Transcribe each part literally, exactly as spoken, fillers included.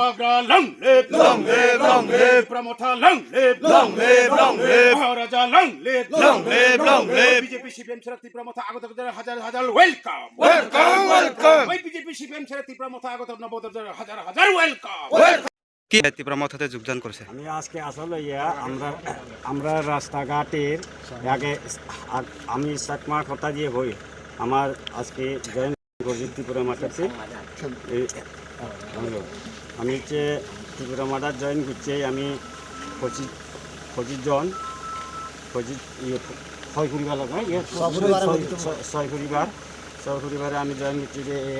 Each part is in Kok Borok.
Tipra long live, long live, long live. Tipra Motha long live, long live, long live. Maharaja long live, long live, long live. B J P, C P M sera Tipra Motha agotor hajar hajar welcome. Welcome, welcome. ওই B J P, C P M sera Tipra Motha agotor নব্বই হাজার হাজার welcome. Welcome. কি ত্রিপুরা মথাতে যোগদান করছে? আমি আজকে আসলে ইয়া, আমরা, আমরা রাস্তাঘাটের আগে আ-, আমি চাকমা কথা দিয়ে হই, আমার আজকে জয়েন করছি ত্রিপুরা মথাতে। এই, হ্যালো। আমি হচ্ছে ত্রিপুরা মথাত জয়েন করছি, আমি পঁচিশ, পঁচিশ জন, পঁচিশ, ইয়ে, ছয় পরিবার লাগে, ইয়ে, ছয় পরিবার। ছয়, ছয়, ছয় পরিবার, ছয় পরিবারে আমি জয়েন করছি যে, এই,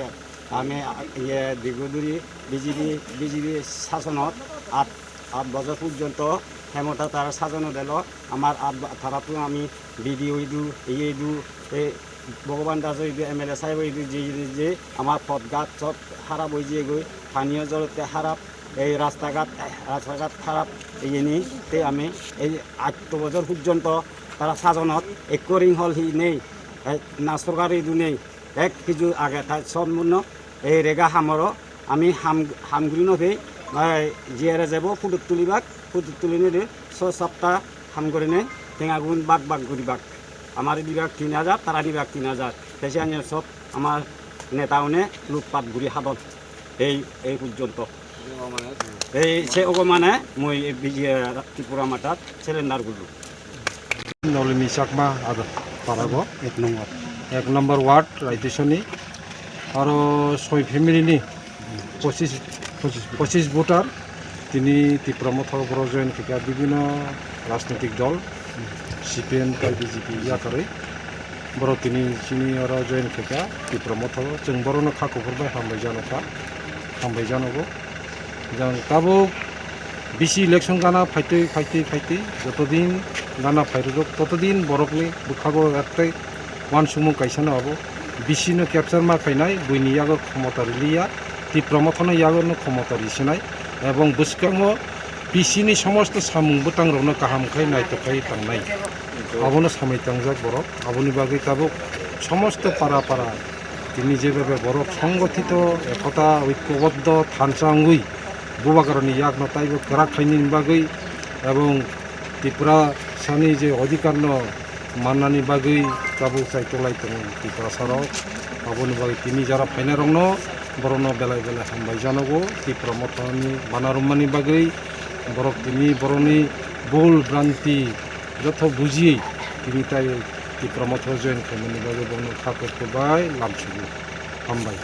আমি, ইয়ে, দীর্ঘ ধরি বিজেপি, বিজেপি শাসনত আট, আট বছর পর্যন্ত ক্ষমতা তারা শাসন দিল। আমার আট বা-, তারা তো আমি বিডিও ইদু, ইয়ে ইদু, এ, ভগবান দাস ইদু, এমএলএ সাহেব ইদু, যে, যে, যে আমার পথঘাট সব খারাপ হয়ে গিয়ে গই, পানীয় জলতে খারাপ, এই রাস্তাঘাট, রাস্তাঘাট খারাপ, এই নিয়ে তে আমি এই আট বছর পর্যন্ত তারা শাসনত এক রিং হল হি নেই, এই না সরকার ইদু নেই। এক কিছু আগে তাই সম্পূর্ণ এই রেগা হামরো আমি হাম, হামগুড়ি নথে, এই, জিয়ারে যাব ফুটুত তুলিবাক, ফুটুত তুলি নিলে ছ সপ্তাহ হাম করে নে, টেঙাগুন বাক বাক গুড়ি বাক। আমার বিভাগ তিন হাজার, তারা বিভাগ তিন হাজার। দেশে আনিয়ে সব আমার নেতা উনি লুটপাট গুড়ি হাদন। এই, এই পর্যন্ত। এই সে ওগো মানে মই এই বিজে-, ত্রিপুরা মাতাত সিলিন্ডার গুলো। Nolini Chakma ada parago, এক নম্বর। এক নম্বর ward, Raidisoni, aro soi family ni পঁচিশ, পঁচিশ, পঁচিশ voter, tini Tipra Motha o borok join khaikha bibhinno rajnitik dol, C P M tei B J P yakarwi. Borok tini chini oro join khaikha Tipra Motha o. Chwng borokno kha kuphur bai hambai jano kha, hambai janogo. Jang tabuk bisi election gana phaitwi, phaitwi, phaitwi, jotodin gana phairwrwk, totodin borokni bwkhago ektwi uansukmung kaisano abo. Bisi no capture ma khainai, buini yago khomota riliya, Tipra Mothano yago no khomota risinai, ebong bwskango bisi ni somosto samung bwtangrokno kaham khai naithok khai tangnai. Abono samwi tangjak borok, aboni bagwi tabuk somosto para para tini jebebe borok songothito, ekota, oikoboddo, thansa wngwi bubagrani yakno taibo kwrak khainani bagwi ebong Tripura sani je odhikar no mannani bagwi tabuk chai tolai tongo Tripura sarok. Aboni bagwi tini jara phainai rokno borokno belai belai hambai janogo Tripura Mothani bana rwmani bagwi. Borok tini borokni bul branti joto buji tini tai Tripura Motha join khaimani bagwi borokno kha kok bai lamsugo. Hambai.